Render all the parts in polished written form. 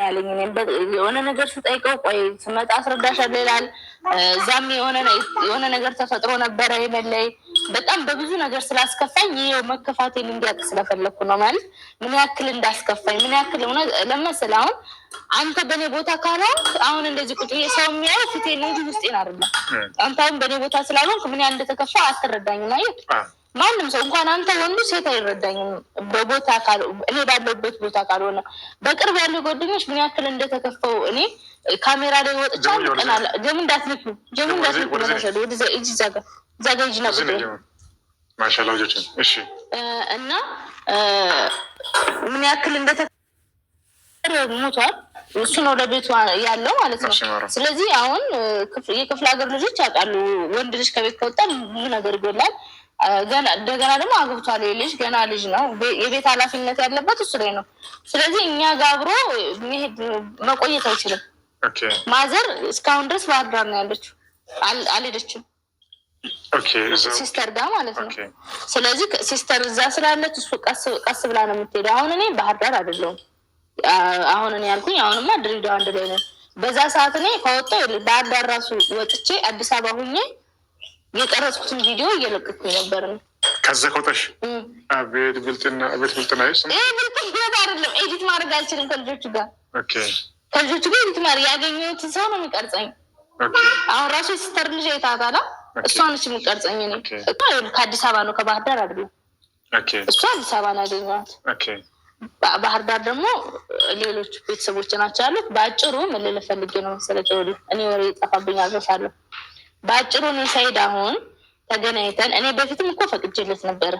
ያለኝ። የሆነ ነገር ስጠይቀው ቆይ ስመጣ አስረዳሻለሁ ይላል። እዛም የሆነ ነገር ተፈጥሮ ነበረ የመለይ በጣም በብዙ ነገር ስላስከፋኝ ይኸው መከፋቴን እንዲያውቅ ስለፈለግኩ ነው። ማለት ምን ያክል እንዳስከፋኝ ምን ያክል ሆነ ለመሰለህ፣ አሁን አንተ በእኔ ቦታ ካልሆንክ አሁን እንደዚህ ቁጭ ሰው የሚያየው ፊቴን እንጂ ውስጤን አይደለም። አንተ አሁን በእኔ ቦታ ስላልሆንክ ምን ያህል እንደተከፋ አትረዳኝም። አየህ፣ ማንም ሰው እንኳን አንተ ወንዱ ሴት አይረዳኝም። በቦታ እኔ ባለሁበት ቦታ ካልሆነ በቅርብ ያሉ ጓደኞች ምን ያክል እንደተከፈው እኔ ካሜራ ላይ ወጥቻ ቀናል። ጀሙ እንዳትነኩ፣ ጀሙ እንዳትነኩ፣ ወደዛ እጅ ዛጋ ዛጋ ሂጂና ቁጭ እና ምን ያክል እንደተ ሞቷል። እሱ ነው ለቤቱ ያለው ማለት ነው። ስለዚህ አሁን የክፍለ ሀገር ልጆች ያውቃሉ። ወንድ ልጅ ከቤት ከወጣ ብዙ ነገር ይጎላል። እንደገና ደግሞ አግብቷል። ልጅ ገና ልጅ ነው። የቤት ኃላፊነት ያለበት እሱ ላይ ነው። ስለዚህ እኛ ጋር አብሮ መሄድ መቆየት አይችልም። ማዘር እስካሁን ድረስ ባህር ዳር ነው ያለችው፣ አልሄደችም sister ጋር ማለት ነው። ስለዚህ sister እዛ ስላለች እሱ ቀስ ብላ ነው የምትሄደው። አሁን እኔ ባህር ዳር አይደለሁም። አሁን እኔ ያልኩኝ አሁንማ ድሬዳዋ አንድ ላይ ነው። በዛ ሰዓት እኔ ከወጣሁ ባህር ዳር ራሱ ወጥቼ አዲስ አበባ ሁኜ የቀረጽኩትን ቪዲዮ እየለቀኩኝ ነበር ነው። ከዛ ከወጣሽ አቤት ብልጥና፣ አቤት ብልጥና! ይህ ብልጥነት አይደለም። Edit ማድረግ አልችልም ከልጆቹ ጋር፣ ከልጆቹ ጋር edit ማድረግ ያገኘሁትን ሰው ነው የሚቀርጸኝ። አሁን ራሱ የ sister ልጅ አይታታላ፣ እሷ ነች የምቀርጸኝ። እኔ ከአዲስ አበባ ነው፣ ከባህር ዳር አይደለም። እሷ አዲስ አበባ ነው ያገኘኋት። ባህር ዳር ደግሞ ሌሎች ቤተሰቦች ናቸው ያሉት። በአጭሩ ምን ልልህ ፈልጌ ነው መሰለህ፣ እኔ ወሬ ይጠፋብኛል፣ አልረሳለሁ። በአጭሩ እኔ ሰይድ አሁን ተገናኝተን እኔ በፊትም እኮ ፈቅጄለት ነበረ።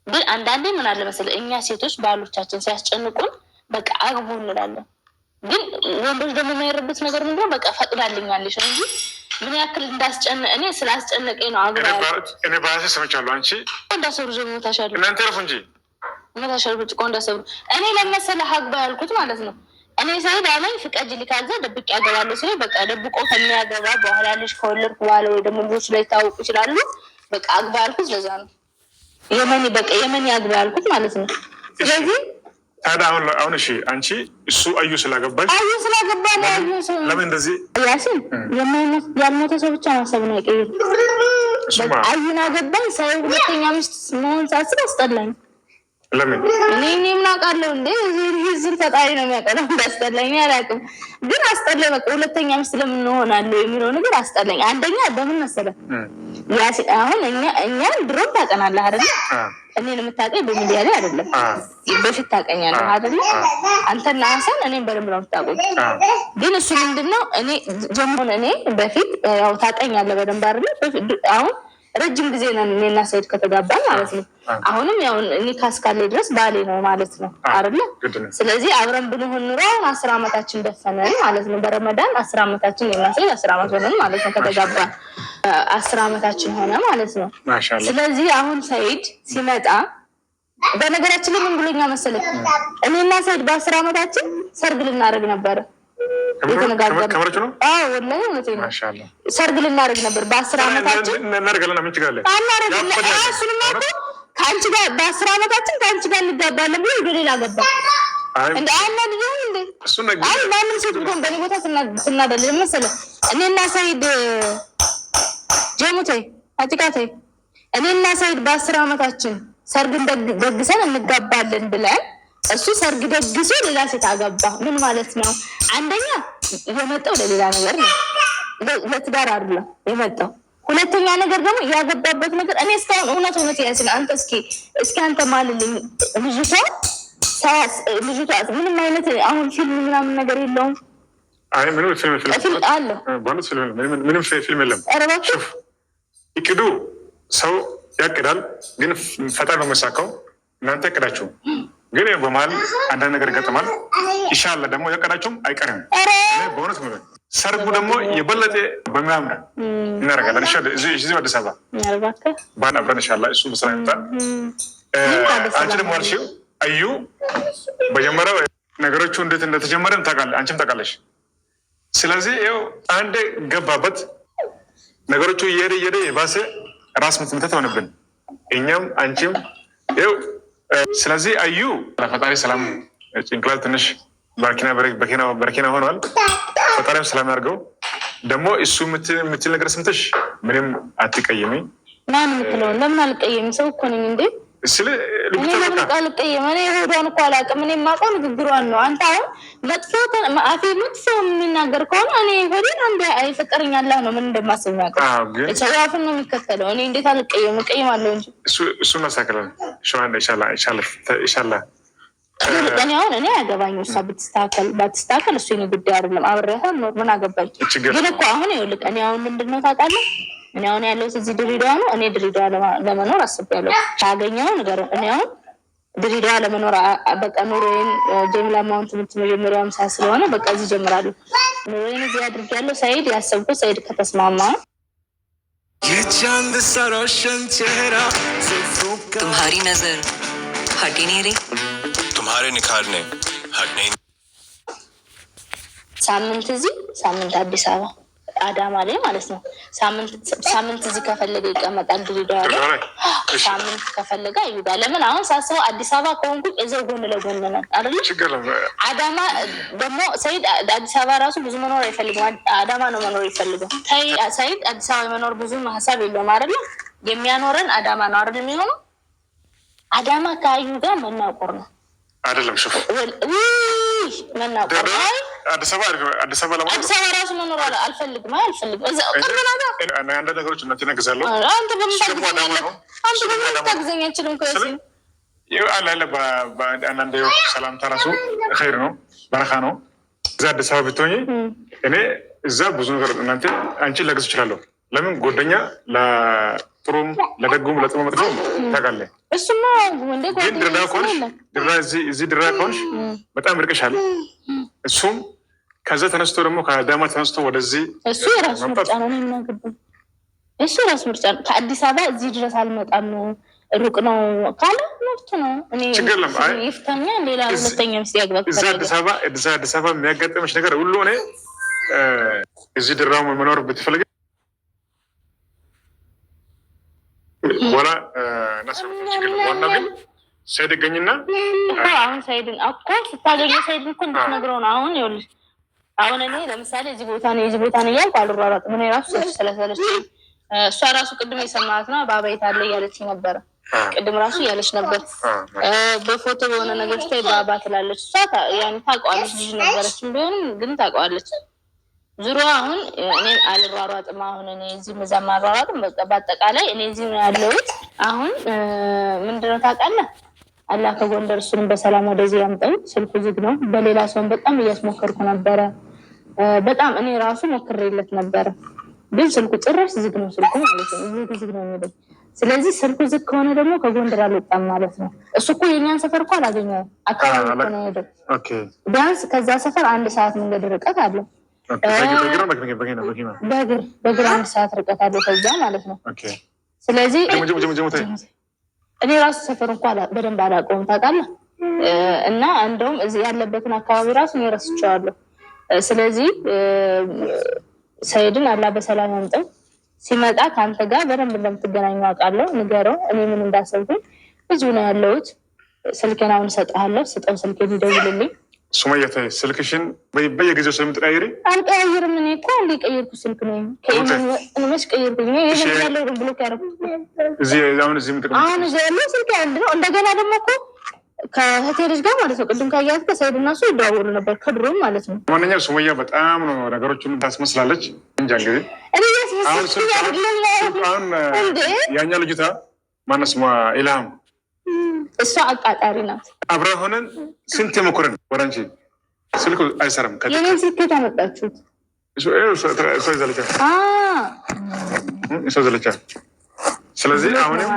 ግን አንዳንዴ ምን አለ መሰለህ እኛ ሴቶች ባሎቻችን ሲያስጨንቁን በቃ አግቡ እንላለን። ግን ወንዶች ደግሞ የማይረዱት ነገር ምንድነው? በቃ ፈቅዳልኛለች ነው እንጂ ምን ያክል እንዳስጨነ እኔ ስላስጨነቀኝ ነው አግባ ያልኩት። እኔ በራሴ ሰምቻለሁ። አንቺ እንዳሰሩ ዘመታሻሉ እናንተ ረፉ እንጂ መታሻሉ ብርጭቆ እንዳሰብሩ እኔ ለመሰለህ አግባ ያልኩት ማለት ነው። እኔ ሰይድ አለኝ ፍቀጅልኝ፣ ካልዛ ደብቄ ያገባለሁ ሲለኝ በቃ ደብቆ ከሚያገባ በኋላ ልጅ ከወለድኩ በኋላ ወይ ደግሞ ልጆች ላይ ይታወቁ ይችላሉ። በቃ አግባ ያልኩት ለዛ ነው። የመኒ በቃ የመኒ አግባ ያልኩት ማለት ነው። ስለዚህ ታዲያ አሁን አሁን እሺ፣ አንቺ እሱ አዩ ስላገባሽ አዩ ስላገባ ነው። አዩ ለምን እንደዚህ ያሲን ያልሞተ ሰው ብቻ ማሰብ ነው አይቀይም። አዩን አገባኝ ሰው ሁለተኛ ሚስት መሆን ሳስብ አስጠላኝ። ለምን እኔ ምን አውቃለሁ እንዴ? ዝር ፈጣሪ ነው የሚያውቀው። እንዳስጠላኝ አላውቅም፣ ግን አስጠላኝ። በቃ ሁለተኛ ሚስት ለምን እሆናለሁ የሚለው ነገር አስጠላኝ። አንደኛ በምን መሰለህ፣ አሁን እኛን ድሮም ታውቀናለህ አይደለ? እኔን የምታውቀኝ በሚዲያ ላይ አይደለም፣ በፊት ታውቀኛለህ አይደለ? አንተና ሀሰን እኔን በደንብ ነው የምታውቁት። ግን እሱ ምንድን ነው እኔ ጀምሮን እኔ በፊት ያው ታውቀኛለህ በደንብ አይደለ? አሁን ረጅም ጊዜ ነን እኔና ሰይድ ከተጋባን ማለት ነው። አሁንም ያው ኒካ እስካለ ድረስ ባሌ ነው ማለት ነው አይደለ? ስለዚህ አብረን ብንሆን ኑሮ አሁን 10 ዓመታችን ደፈነን ማለት ነው። በረመዳን 10 ዓመታችን እኔና ሰይድ 10 ዓመት ሆነን ማለት ነው። ከተጋባን 10 ዓመታችን ሆነ ማለት ነው። ስለዚህ አሁን ሰይድ ሲመጣ በነገራችን ላይ ምን ብሎኛ መሰለኝ፣ እኔና ሰይድ በ10 ዓመታችን ሰርግ ልናደርግ ነበረ የተነጋገርነው። ወላሂ እውነቴን ነው። ሰርግ ልናደርግ ነበር በ10 ዓመታችን። እሱንማ እኮ ከአንቺ ጋር በ10 ዓመታችን ከአንቺ ጋር እንጋባለን ብሎ ወደ ሌላ ገባ። እንደ አናድደውም እንዴ? አይ ማንም ሴት ብትሆን በእኔ ቦታ ስናደል መሰለህ። እኔና ሰይድ ጀሙ ተይ፣ አጭቃ ተይ። እኔና ሰይድ በ10 ዓመታችን ሰርግን ደግሰን እንጋባለን ብለን እሱ ሰርግ ደግሶ ሌላ ሴት አገባ። ምን ማለት ነው? አንደኛ የመጣው ለሌላ ነገር ነው፣ ለትዳር አይደለም የመጣው። ሁለተኛ ነገር ደግሞ ያገባበት ነገር እኔ እስካሁን እውነት እውነት ያስል አንተ እስኪ አንተ ማልልኝ። ልጅቷ ምንም አይነት አሁን ፊልም ምናምን ነገር የለውም። አይ ምንም ፊልም አለ ምንም ፊልም የለም። እቅዱ ሰው ያቅዳል፣ ግን ፈጣሪ ነው የሚያሳካው። እናንተ ያቅዳችሁ ግን በመሀል አንዳንድ ነገር ይገጥማል። ኢንሻላህ ደግሞ ያቀዳችሁም አይቀርም። በእውነት ሰርጉ ደግሞ የበለጠ በሚያምር እናደርጋለን። እዚህ አዲስ አበባ ባል አብረን ኢንሻላህ እሱ በሰላም ይምጣል። አንቺ ደግሞ አልሽው አዩ መጀመሪያው ነገሮቹ እንዴት እንደተጀመረም አንቺም ታውቃለሽ። ስለዚህ ይኸው አንዴ ገባበት ነገሮቹ እየሄደ እየሄደ የባሰ ራስ ምትምተት ሆነብን እኛም አንቺም ይኸው። ስለዚህ አዩ ለፈጣሪ ሰላም ጭንቅላት ትንሽ በረኪና ሆኗል። ፈጣሪም ሰላም ያድርገው። ደግሞ እሱ የምትል ነገር ስምተሽ ምንም አትቀይሚ። ማን የምትለውን ለምን አልቀየም? ሰው እኮ ነኝ እንዴ? እኔ ለምን አልቀየም? እኔ ሆዷን እኮ አላውቅም። እኔ የማውቀው ንግግሯን ነው። አንተ አሁን መጥፎ አፌ መጥፎ የሚናገር ከሆነ እኔ ሆዴን አንድ የፈጠረኝ አላህ ነው ምን እንደማስብ የሚያውቀው። ሰው አፍን ነው የሚከተለው። እኔ እንዴት አልቀየም? እቀይማለሁ እንጂ እሱ እናስተካክላለን። ኢንሻላህ እኔ አሁን እኔ አያገባኝ እሷ ብትስተካከል ባትስተካከል እሱ የእኔ ጉዳይ አይደለም። አብሬያት ኖር ምን አገባኝ። ግን እኮ አሁን ይኸውልህ እኔ አሁን ምንድን ነው ታውቃለህ፣ እኔ አሁን ያለሁት እዚህ ድሬዳዋ ነው። እኔ ድሬዳዋ ለመኖር አስቤያለሁ። ካገኘኸው ንገረው። እኔ አሁን ድሬዳዋ ለመኖር በቃ ኑሮዬን ጀሚላ አሁን ትምህርት መጀመሪያው ምሳ ስለሆነ በቃ እዚህ እጀምራለሁ። ኑሮዬን እዚህ አድርጌያለሁ። ሰይድ ያሰብኩት ሰይድ ከተስማማ ये चांद सा रोशन चेहरा जुल्फों का तुम्हारी नजर हट ही नहीं रही। तुम्हारे निखारने हटने ሳምንት እዚህ ሳምንት አዲስ አበባ አዳማ ላይ ማለት ነው። ሳምንት እዚህ ከፈለገ ይቀመጣል ድሬዳዋ ላይ፣ ሳምንት ከፈለገ ይሄዳል። ለምን አሁን ሳስበው አዲስ አበባ ከሆንኩኝ እዛው ጎን ለጎን ነን አይደለ? አዳማ ደግሞ ሰይድ አዲስ አበባ ራሱ ብዙ መኖር አይፈልግም። አዳማ ነው መኖር ይፈልገው። ሰይድ አዲስ አበባ የመኖር ብዙ ሀሳብ የለውም አይደለ? የሚያኖረን አዳማ ነው አይደል የሚሆነው። አዳማ ከአዩ ጋር መናቆር ነው አይደለም ሽፉ መናቆር ነው። አዲስ አበባ አዲስ አበባ አዲስ አበባ ራሱ መኖር አልፈልግም አልፈልግም። ቅርብ ናት። አንዳንድ ነገሮች እናቴን እነግዛለሁ። አንተ በምን ታግዘኛለህ? አንተ በምን ታግዘኝ አችልም እኮ ያሲን። አለ አለ አንዳንዴ ሰላምታ ራሱ ኸይር ነው፣ በረካ ነው። እዛ አዲስ አበባ ብትሆኚ እኔ እዛ ብዙ ነገር እናንተ አንቺን ላግዝ እችላለሁ። ለምን ጓደኛ ለጥሩም ለደጉም ለጥሩ መጥፎም ታውቃለህ። እሱማ እንደ ግን ድሬዳዋ ከሆንሽ እዚህ ድሬዳዋ ከሆንሽ በጣም ርቅሻል። እሱም ከዛ ተነስቶ ደግሞ ከአዳማ ተነስቶ ወደዚህ እሱ የራሱ ምርጫ ነው። እኔ ምን አገባኝ? እሱ የራሱ ምርጫ ነው። ከአዲስ አበባ እዚህ ድረስ አልመጣም ሩቅ ነው ካለ መብቱ ነው። እኔ ችግር የለም። አይ ይፍታኛ፣ ሌላ ሁለተኛ ሚስት ያግባ እዛ አዲስ አበባ እዛ አዲስ አበባ የሚያጋጥምሽ ነገር ሁሉ እኔ እዚህ ድሬዳዋ መኖር ብትፈልግ በኋላ እናስብበት። ዋናው ግን ሰይድ ይገኝና አሁን ሰይድን እኮ ስታገኘው ሰይድን እኮ እንድትነግረው ነው። አሁን ይኸውልሽ፣ አሁን እኔ ለምሳሌ እዚህ ቦታ ነው እዚህ ቦታ ነው እያልኩ አልሯሯጥም። እኔ ራሱ ስለሰለቸኝ እሷ ራሱ ቅድም የሰማት ነው ባባ የት አለ እያለች ነበረ። ቅድም ራሱ እያለች ነበር። በፎቶ በሆነ ነገር ስታይ ባባ ትላለች። እሷ ያን ታውቀዋለች፣ ልጅ ነበረች ቢሆንም ግን ታውቀዋለች። ዙሮ አሁን እኔ አልሯሯጥም። አሁን እኔ እዚህ እዛም አልሯሯጥም። በቃ በአጠቃላይ እኔ እዚህ ነው ያለሁት። አሁን ምንድነው ታውቃለህ፣ አላህ ከጎንደር እሱንም በሰላም ወደዚህ ያምጠው። ስልኩ ዝግ ነው። በሌላ ሰውን በጣም እያስሞከርኩ ነበረ። በጣም እኔ ራሱ ሞክሬለት ነበረ፣ ግን ስልኩ ጭራሽ ዝግ ነው። ስልኩ ማለት ነው ዝግ ዝግ ነው የሚለኝ። ስለዚህ ስልኩ ዝግ ከሆነ ደግሞ ከጎንደር አልወጣም ማለት ነው። እሱ እኮ የእኛን ሰፈር እኮ አላገኘውም። አካባቢ እኮ ነው የሄደው። ቢያንስ ከዛ ሰፈር አንድ ሰዓት መንገድ ርቀት አለው። በእግር በእግር አንድ ሰዓት ርቀት አለው ከዛ ማለት ነው። ስለዚህ እኔ ራሱ ሰፈር እንኳ በደንብ አላውቀውም ታውቃለህ። እና እንደውም እዚህ ያለበትን አካባቢ ራሱ እኔ ረስቼዋለሁ። ስለዚህ ሰይድን አላህ በሰላም ያምጠው። ሲመጣ ከአንተ ጋር በደንብ እንደምትገናኙ አውቃለሁ። ንገረው እኔ ምን እንዳሰብኩኝ። እዚሁ ነው ያለሁት። ስልኬን አሁን እሰጥሃለሁ። ስጠው፣ ስልኬን ይደውልልኝ። ሱመያ ተይ፣ ስልክሽን በየጊዜው ስለምትቀያይሪ አልቀያይርም። እኔ እኮ አንዴ የቀየርኩት ስልክ ነው። መች ቀየርኩኝ? ያለው block ያደረኩት አሁን እዚህ አሁን እዚህ ያለው ስልክ አንድ ነው። እንደገና ደግሞ እኮ ከእህቴ ልጅ ጋር ማለት ነው ቅድም ካያት ከሰይድ እና እሱ ይደዋወሉ ነበር ከድሮም ማለት ነው። ማንኛውም ሱመያ በጣም ነው ነገሮችን ታስመስላለች። እንጃ እንግዲህ እኔ እያስመሰልኩኝ አይደለም አሁን እንዴ። ያኛ ልጅቷ ማነው ስሟ? ኢልሃም እሷ አቃጣሪ ናት። አብረ ሆነን ስንት የሞክርን ወደ አንቺ ስልኩ አይሰራም። የኔን ስልክ የት አመጣችሁት? እሷ ይዛለች። ስለዚህ አሁንም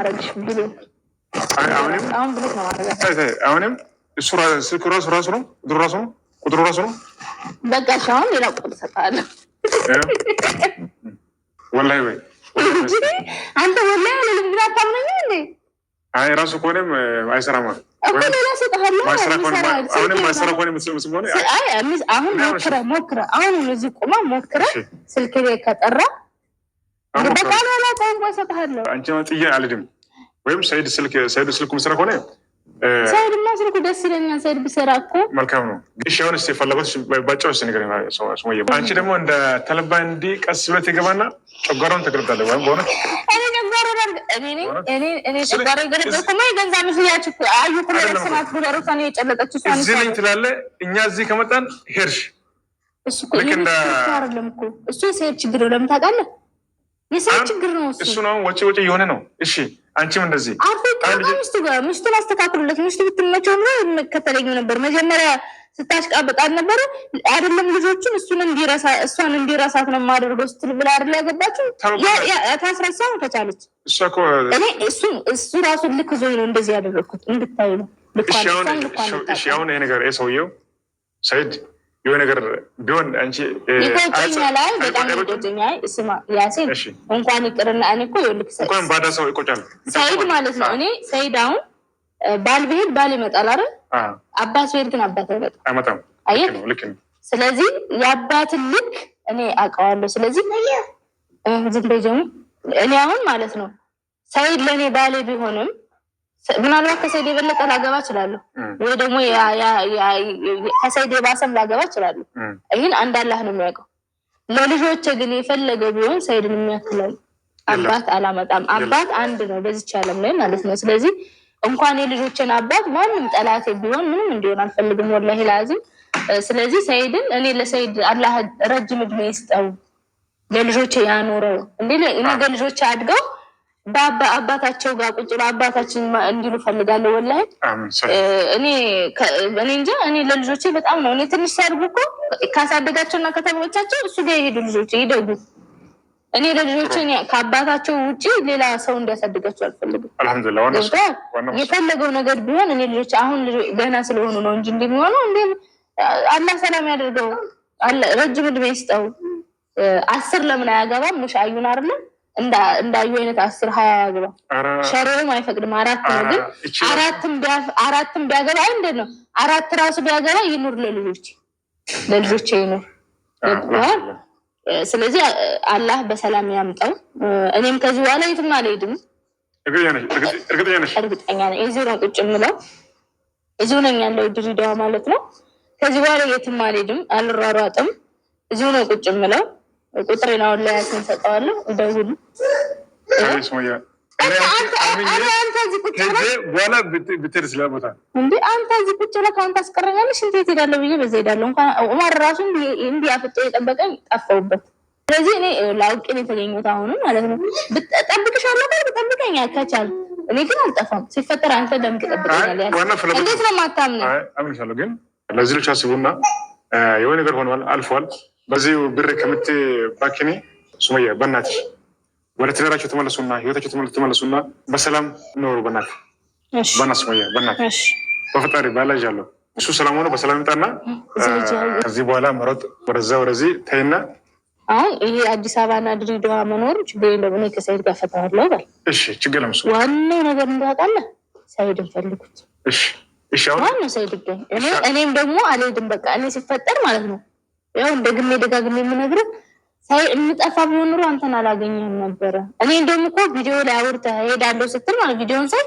አሁንም እሱ ስልኩ ራሱ ራሱ ነው፣ ቁጥሩ ራሱ ነው፣ ቁጥሩ ራሱ ነው። በቃ እሺ፣ አሁን ሌላ ቁጥር እሰጥሃለሁ። ወላሂ ወይ አንተ ወላሂ አልልም፣ ግን አታምነኝም እንዴ? አይ ራሱ ከሆነም አይሰራም እኮ ሌላ እሰጥሃለሁ። አሁንም ማይሰራ ከሆነ ሆነ አሁን ሞክረህ ሞክረህ አሁን እዚህ ቁማ ሞክረህ ስልክ ላይ ከጠራ በቃ ሌላ ቋንቋ እሰጥሃለሁ። አንቺ ጥዬ አልሄድም። ወይም ሰይድ ስልክ ሰይድ ስልኩ የሚሰራ ከሆነ ሰይድማ ስልኩ ደስ ይለኛል። ሰይድ ቢሰራ እኮ መልካም ነው። እሺ አሁን እስኪ የፈለጉት ባጭሩ እስኪ ንገሪኝ ሱመያ። አንቺ ደግሞ እንደ ተልባ እንዲህ ቀስ ብለህ ትገባና ጨጓራውን ትገልብጣለህ። ወይም በሆነ እዚህ ነኝ ትላለህ። እኛ እዚህ ከመጣን ሄድሽ። እሱ የሰይድ ችግር ነው። ለምን ታውቃለህ? የሰይድ ችግር ነው እሱ። እሱ ነው ወጪ ወጪ እየሆነ ነው። እሺ አንቺም እንደዚህ ሚስቱ ጋር ሚስቱን አስተካክሉለት። ሚስቱ ብትመቸው ኑሮ ከተለኙ ነበር። መጀመሪያ ስታሽቃብጥ አልነበረ አይደለም? ልጆቹን እሱን እንዲረሳ እሷን እንዲረሳት ነው የማደርገው ስትል ብላ አይደል ያገባችው? ታስረሳው ከቻለች እኔ እሱ ራሱን ልክ ዞኝ ነው እንደዚህ ያደረግኩት እንድታዩ ነው። እሺ አሁን ይሄ ነገር ሰውየው ሰይድ የሆነ ነገር ቢሆን አንቺ ይቆጨኛል። አይ በጣም ይቆጨኛል። ስማ ያሴን እንኳን ይቅርና እኔ እኮ ይኸውልህ እንኳን ባዳ ሰው ይቆጫል። ሰይድ ማለት ነው። እኔ ሰይድ አሁን ባል ብሄድ ባል ይመጣል አይደል? አባት ብሄድ ግን አባት አይመጣም። አየህ፣ ልክ ነው። ስለዚህ የአባትን ልክ እኔ አውቀዋለሁ። ስለዚህ ዝም በይ ጀሙ። እኔ አሁን ማለት ነው ሰይድ ለእኔ ባሌ ቢሆንም ምናልባት ከሰይድ የበለጠ ላገባ እችላለሁ፣ ወይ ደግሞ ከሰይድ የባሰም ላገባ እችላለሁ። ይህን አንድ አላህ ነው የሚያውቀው። ለልጆቼ ግን የፈለገ ቢሆን ሰይድን የሚያክለው አባት አላመጣም። አባት አንድ ነው በዚች ዓለም ላይ ማለት ነው። ስለዚህ እንኳን የልጆችን አባት ማንም ጠላቴ ቢሆን ምንም እንዲሆን አልፈልግም፣ ወላሂ ላዚም። ስለዚህ ሰይድን እኔ ለሰይድ አላህ ረጅም እድሜ ይስጠው፣ ለልጆቼ ያኖረው። እንዴ ነገ ልጆቼ አድገው በአባታቸው ጋር ቁጭ ብለው አባታችን እንዲሉ ፈልጋለሁ። ወላሂ እኔ እንጃ እኔ ለልጆቼ በጣም ነው። እኔ ትንሽ ሲያድጉ እኮ ካሳደጋቸውና ከተሞቻቸው እሱ ጋር የሄዱ ልጆቼ ይደጉ። እኔ ለልጆቼ ከአባታቸው ውጭ ሌላ ሰው እንዲያሳድጋቸው አልፈልግም። የፈለገው ነገር ቢሆን እኔ ልጆች አሁን ገና ስለሆኑ ነው እንጂ እንደሚሆነው እንደ አላህ ሰላም ያደርገው፣ ረጅም እድሜ ይስጠው። 10 ለምን አያገባም? ሙሽ አዩን አይደለም እንዳዩ አይነት 10 20 ያግባ፣ ሸሪውም አይፈቅድም። 4 ነው ግን አራትም ቢያገባ እንዴት ነው? 4 ራሱ ቢያገባ ይኑር ለልጆች ለልጆች ይኑር። ስለዚህ አላህ በሰላም ያምጣው። እኔም ከዚህ በኋላ የትም አልሄድም። እርግጠኛ ነኝ። እዚሁ ነው ቁጭ የምለው፣ እዚሁ ነኝ ያለው ድሬዳዋ ማለት ነው። ከዚህ በኋላ የትም አልሄድም፣ አልሯሯጥም። እዚሁ ነው ቁጭ የምለው። ቁጥሬን አሁን ላይ ሰጠዋለሁ። ደውሉ። እንደ አንተ እዚህ ቁጭ ብለህ ከአሁን ታስቀረኛለሽ። እንዴት ሄዳለሁ ብዬ በዛ ሄዳለሁ። እንኳን ዑመር ራሱ እንዲህ አፍጦ የጠበቀኝ ጠፋሁበት። ስለዚህ እኔ ላውቄ ነው የተገኘሁት አሁንም ማለት ነው። ጠብቅሻለሁ ካልክ ጠብቀኝ ከቻልክ። እኔ ግን አልጠፋም። ሲፈጠር አንተ ለምን ትጠብቀኛለህ? እንዴት ነው የማታምነው? አምንሻለሁ፣ ግን ለዚህ ልጅ አስቡና የሆነ ነገር ሆኗል፣ አልፏል። በዚህ ብር ከምትባክኒ ሱመያ በእናትሽ ወደ ትዳራቸው ተመለሱና ህይወታቸው ተመለሱና በሰላም ኖሩ። በእናትሽ በእናትሽ ሱመያ በእናትሽ በፈጣሪ ባላጅ አለው እሱ ሰላም ሆኖ በሰላም ይምጣና ከዚህ በኋላ መሮጥ ወደዛ ወደዚህ ተይና አሁን ይሄ አዲስ አበባና ድሬዳዋ መኖር ችግር የለውም። እኔ ከሰይድ ጋር ፈታዋለሁ በል። እሺ ችግር የለም። ዋናው ነገር እንዳውቃለህ ሰይድን ፈልጉት። እሺ እሺ። አሁን ዋናው ሰይድ ይገኝ። እኔም ደግሞ አልሄድም። በቃ እኔ ሲፈጠር ማለት ነው ያው ደግሜ ደጋግሜ የምነግርህ የምጠፋ ቢሆን ኑሮ አንተን አላገኘህም ነበረ። እኔ እንደውም እኮ ቪዲዮ ላይ አውርተህ እሄዳለሁ ስትል ማለት ቪዲዮን ሳይ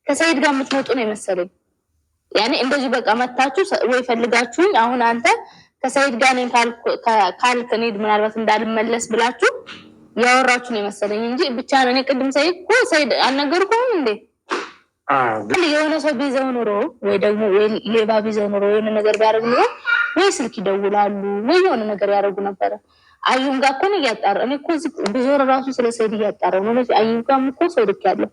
ከሰይድ ጋር የምትመጡ ነው የመሰለኝ። ያኔ እንደዚህ በቃ መታችሁ ወይ ፈልጋችሁኝ አሁን አንተ ከሰይድ ጋር ነኝ ካልክ እኔ ምናልባት እንዳልመለስ ብላችሁ ያወራችሁ ነው የመሰለኝ እንጂ ብቻ ነው። እኔ ቅድም ሰይድ እኮ ሰይድ አልነገርኩህም እንዴ? የሆነ ሰው ቢይዘው ኑሮ ወይ ደግሞ ሌባ ቢይዘው ኑሮ የሆነ ነገር ቢያደርግ ኑሮ ወይ ስልክ ይደውላሉ ወይ የሆነ ነገር ያደርጉ ነበረ። አዩም ጋር እኮ ነው እያጣራ እኔ እኮ ብዙር ራሱ ስለ ሰይድ እያጣራሁ ነው። አዩም ጋርም እኮ ሰው ልኬያለሁ።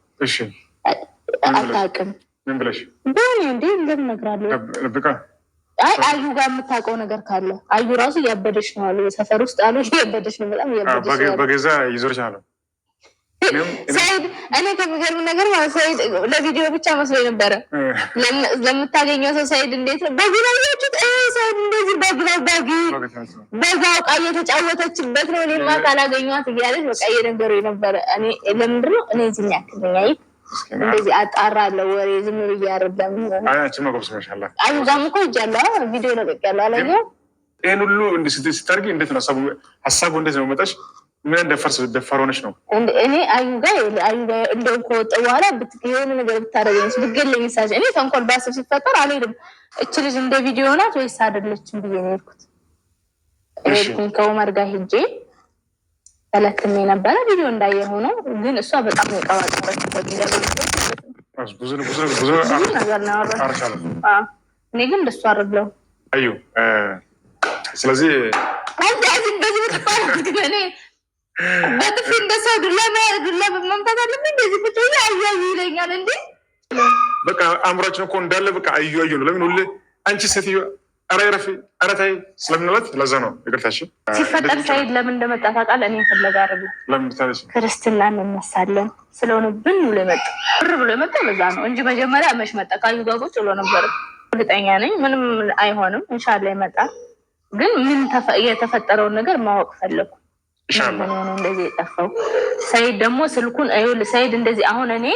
አታውቅም ምን ብለሽ በሆነ እንዴ እንደምን እነግራለሁ። አይ አዩ ጋር የምታውቀው ነገር ካለ አዩ ራሱ እያበደች ነው አሉ። ሰፈር ውስጥ አሉ እያበደች ነው፣ በጣም እያበደች ነው። በገዛ ይዞርች አለ ሰይድ። እኔ ከሚገርም ነገር ማለት ሰይድ ለቪዲዮ ብቻ መስሎኝ ነበረ። ለምታገኘው ሰው ሰይድ እንዴት ነው በግ ነው ያችሁት? ሰይድ እንደዚህ በግ ነው በግ በጋ እቃ እየተጫወተችበት ነው። እኔማ ካላገኘኋት እያለች በቃ እየነገሩኝ ነበረ። እኔ ለምንድን ነው እኔ እዚህ ያክልኛ እንደዚህ አጣራለሁ ወሬ ዝም ብዬ አይደለም። አዩ ጋርም እኮ ሄጃለሁ፣ ቪዲዮ ለቅቄያለሁ። አላየሁም። ይህን ሁሉ ስታደርጊ እንዴት ነው ሀሳቡ? እንዴት ነው መጣሽ? ምን ደፋር ሆነች ነው? እኔ አዩ ጋር እንደውም ከወጣ በኋላ የሆነ ነገር ብታደርገኝ ብትገለኝ፣ እኔ ተንኮል ባስብ ሲፈጠር አልሄድም። እች ልጅ እንደ ቪዲዮ ናት ወይስ አይደለችም ብዬ ነው የሄድኩት። ሄድኩኝ ከኡመር ጋር ሄጄ ተለክሜ ነበረ። ቪዲዮ እንዳየ ሆኖ ግን እሷ በጣም ነው የቀባጠረችበት። ብዙ ነገር ነው ያወራችው። እኔ ግን እንደሱ አይደለሁም። አዩ ስለዚህ በጥፊ እንደሰው ዱላ ዱላ መምታት አለብኝ። እንደዚህ ቁጭ ብዬ አዩ አዩ ይለኛል እንዴ። በቃ አእምሯችን እኮ እንዳለ በቃ አዩ አዩ ነው። ለምን ሁሌ አንቺ ሴትዮ ኧረ እረፊ ኧረ ተይ ስለምንላት ለዛ ነው። ይቅርታሽ። ሲፈጠር ሰይድ ለምን እንደመጣ ታውቃለህ? እኔን ፍለጋ አይደለም። ለምን ታለሽ? ክርስትና እንነሳለን ስለሆነ ብን ብሎ የመጣ ብር ብሎ የመጣ በዛ ነው እንጂ መጀመሪያ መች መጣ? ካዩ ጋር ቁጭ ብሎ ነበር። እርግጠኛ ነኝ ምንም አይሆንም። ኢንሻላህ ይመጣል። ግን ምን የተፈጠረውን ነገር ማወቅ ፈለኩ። ምን ሆነ እንደዚህ የጠፋው? ሰይድ ደግሞ ስልኩን ይኸውልህ፣ ሰይድ እንደዚህ አሁን እኔ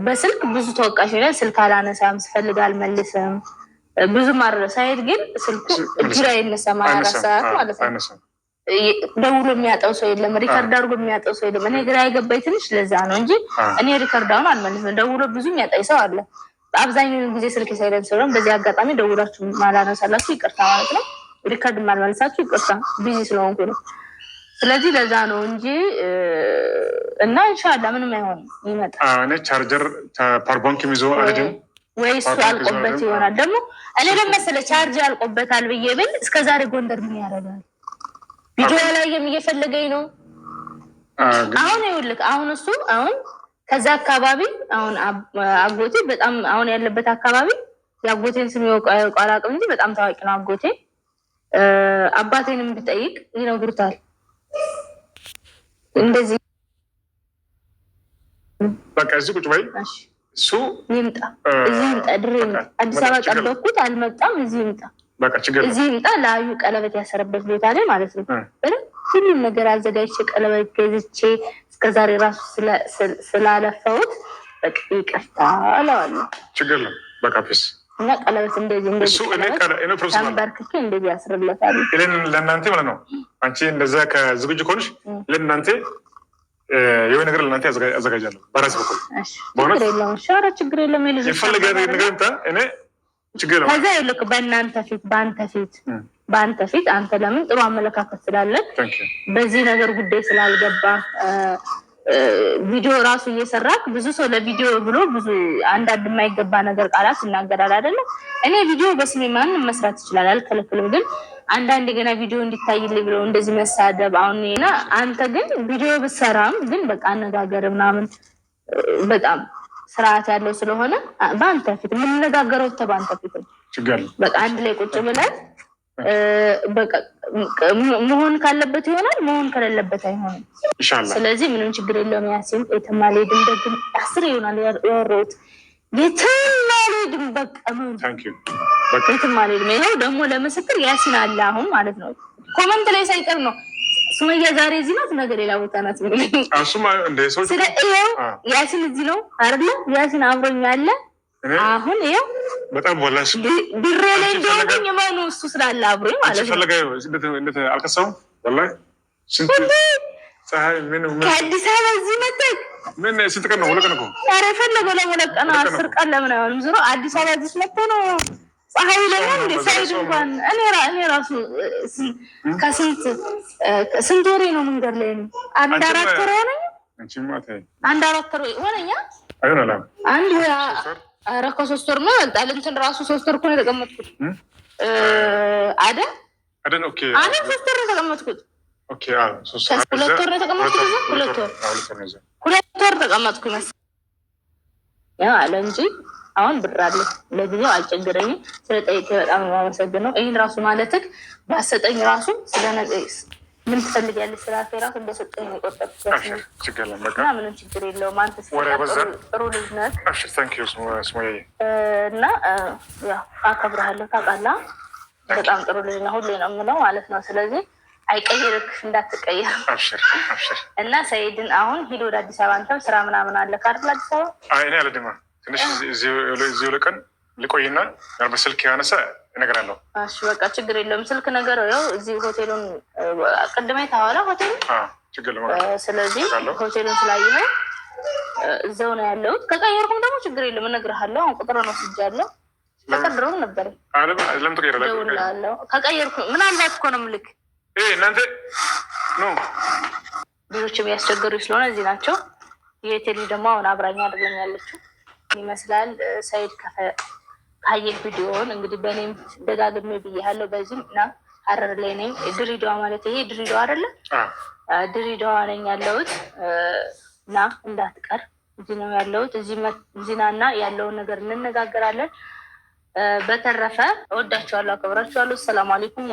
በስልክ ብዙ ተወቃሽ ነኝ። ስልክ አላነሳም፣ ስፈልግ አልመልስም፣ ብዙ ማረ ሰይድ ግን ስልኩ እጁ ላይ አይነሳም፣ 24 ሰዓት ማለት ነው። ደውሎ የሚያጠው ሰው የለም፣ record አድርጎ የሚያጠው ሰው የለም። እኔ ግራ የገባኝ ትንሽ ለዛ ነው እንጂ እኔ record አሁን አልመልስም። ደውሎ ብዙ የሚያጠኝ ሰው አለ። አብዛኛውን ጊዜ ስልክ silent ስለሆነ በዚህ አጋጣሚ ደውላችሁ ማላነሳላችሁ ይቅርታ ማለት ነው። record ማልመልሳችሁ ይቅርታ፣ busy ስለሆንኩ ነው። ስለዚህ ለዛ ነው እንጂ እና ኢንሻላህ ምንም አይሆንም፣ ይመጣል። እኔ charger power bank ይዞ አልሄድም ወይ እሱ አልቆበት ይሆናል። ደግሞ እኔ ደግሞ መሰለህ ቻርጅ አልቆበታል ብዬ ብል እስከ ዛሬ ጎንደር ምን ያደርጋል? ቪዲዮ ላይ እየፈለገኝ ነው አሁን። ይኸውልህ አሁን እሱ አሁን ከዛ አካባቢ አሁን አጎቴ በጣም አሁን ያለበት አካባቢ የአጎቴን ስም ያውቀው አላውቅም እንጂ በጣም ታዋቂ ነው አጎቴ። አባቴንም ቢጠይቅ ይነግሩታል። እንደዚህ በቃ እዚህ ቁጭ በይ፣ እሱ ይምጣ፣ እዚህ ይምጣ፣ ድሬ ይምጣ። አዲስ አበባ ጠበቅኩት፣ አልመጣም። እዚህ ይምጣ፣ እዚህ ይምጣ። ለአዩ ቀለበት ያሰረበት ቦታ ላይ ማለት ነው። ሁሉም ነገር አዘጋጅቼ ቀለበት ገዝቼ እስከዛሬ ራሱ ስላለፈውት በቃ ይቅርታ እለዋለሁ። ችግር የለም በቃ peace እና ቀለበት እንደዚህ እንደዚህ ተንበርክኬ እንደዚህ ያስርለታል። ለእናንተ ማለት ነው። አንቺ እንደዛ ከዝግጁ ከሆንሽ ለእናንተ የሆነ ነገር ለእናንተ አዘጋጃለሁ በራሴ በኩል። ችግር የለውም። ኧረ ችግር የለውም። የፈለገ ነገር ይምጣ፣ እኔ ችግር የለውም። ከዛ ይልቅ በእናንተ ፊት በአንተ ፊት በአንተ ፊት አንተ ለምን ጥሩ አመለካከት ስላለን በዚህ ነገር ጉዳይ ስላልገባ ቪዲዮ ራሱ እየሰራክ ብዙ ሰው ለቪዲዮ ብሎ ብዙ አንዳንድ የማይገባ ነገር ቃላት ይናገራል አይደለ? እኔ ቪዲዮ በስሜ ማንም መስራት ይችላል፣ አልከለክልም። ግን አንዳንድ ገና ቪዲዮ እንዲታይልኝ ብሎ እንደዚህ መሳደብ አሁን እና አንተ ግን ቪዲዮ ብሰራም ግን በቃ አነጋገር ምናምን በጣም ስርዓት ያለው ስለሆነ በአንተ ፊት የምንነጋገረው በአንተ ፊት ነው። በቃ አንድ ላይ ቁጭ ብለን በቃ መሆን ካለበት ይሆናል፣ መሆን ከሌለበት አይሆንም። ስለዚህ ምንም ችግር የለውም። ያሲን የትም አልሄድም። ደግም 10 ይሆናል ያወራሁት። የትም አልሄድም። በቃ የትም አልሄድም። ይኸው ደግሞ ለምስክር ያሲን አለ አሁን ማለት ነው። comment ላይ ሳይቀር ነው ሱመያ ዛሬ እዚህ ናት፣ ነገ ሌላ ቦታ ናት። ይኸው ያሲን እዚህ ነው አይደለ? ያሲን አብሮኝ አለ አሁን ይኸው በጣም ወላሽ ድሬ ላይ እንደሆንኩኝ እመኑ፣ እሱ ስላለ አብሮኝ ማለት ነው። አልከሰውም ወላሂ ፀሐይ ምን ከአዲስ አበባ እዚህ መተህ ምን ስንት ቀን ነው? 2 ቀን እኮ። ኧረ የፈለገው ለሁለት ቀን 10 ቀን ለምን አይሆንም? ዞሮ አዲስ አበባ እዚህ መተህ ነው ፀሐይ ለምን እንደ ሰይድ እንኳን እኔ ራሱ ከስንት ስንት ወሬ ነው መንገድ ላይ ነው። አንድ 4 ወር ሆነኝ። አንድ 4 ወር ሆነኛ። አንድ ኧረ ከ3 ወር ነው ይበልጣል። እንትን ራሱ 3 ወር እኮ ነው የተቀመጥኩት። አደን አደን okay፣ አደን 3 ወር ነው የተቀመጥኩት። okay፣ 2 ወር ነው የተቀመጥኩት። እዛ 2 ወር 2 ወር ተቀመጥኩ ይመስል ያው አለ እንጂ አሁን ብር አለ። ለጊዜው አልቸገረኝም። ስለጠየቀኝ በጣም ነው የማመሰግነው። ይህን ራሱ ማለትክ ባሰጠኝ ራሱ ምን ትፈልጊያለሽ ስላልከኝ ራሱ እንደሰጠኝ ነው የቆጠርኩት። እና ምንም ችግር የለውም። አንተ ጥሩ ልጅ ነህ እና ያው አከብርሃለሁ። ታውቃለህ፣ በጣም ጥሩ ልጅ ነህ፣ ሁሌ ነው የምለው ማለት ነው። ስለዚህ አይቀይርክ፣ እንዳትቀይር እና ሰይድን አሁን ሂድ ወደ አዲስ አበባ። አንተም ስራ ምናምን አለ ካርል አዲስ አበባ? እኔ አልሄድም። ትንሽ እዚሁ ልቀን ልቆይና በስልክ ያነሳ እነግራለሁ። እሺ በቃ ችግር የለውም። ስልክ ነገር ያው እዚህ ሆቴሉን ቅድመ ታዋላ ሆቴሉ ችግር ስለዚህ ሆቴሉን ስላየኸው እዛው ነው ያለሁት። ከቀየርኩም ደግሞ ችግር የለም እነግርሃለሁ። አሁን ቁጥሩን ወስጃለሁ። ተቀድሮም ነበር ለምን ትቀይራለህ? እደውልልሃለሁ። ከቀየርኩ ምናልባት እኮ ነው የምልክ። እናንተ no ልጆችም ያስቸገሩ ስለሆነ እዚህ ናቸው። የቴ ልጅ ደግሞ አሁን አብራኛ አይደለም ያለችው ይመስላል። ሰይድ ካየህ ቪዲዮውን እንግዲህ በእኔም ደጋግሜ ብያለሁ። በዚህም እና ሀረር ላይ ነኝ። ድሬዳዋ ማለት ይሄ ድሬዳዋ አይደለ? ድሬዳዋ ነኝ ያለሁት እና እንዳትቀር እዚህ ነው ያለሁት። እዚህ ና እና ያለውን ነገር እንነጋገራለን። በተረፈ እወዳችኋለሁ፣ አከብራችኋለሁ። ሰላም አለይኩም።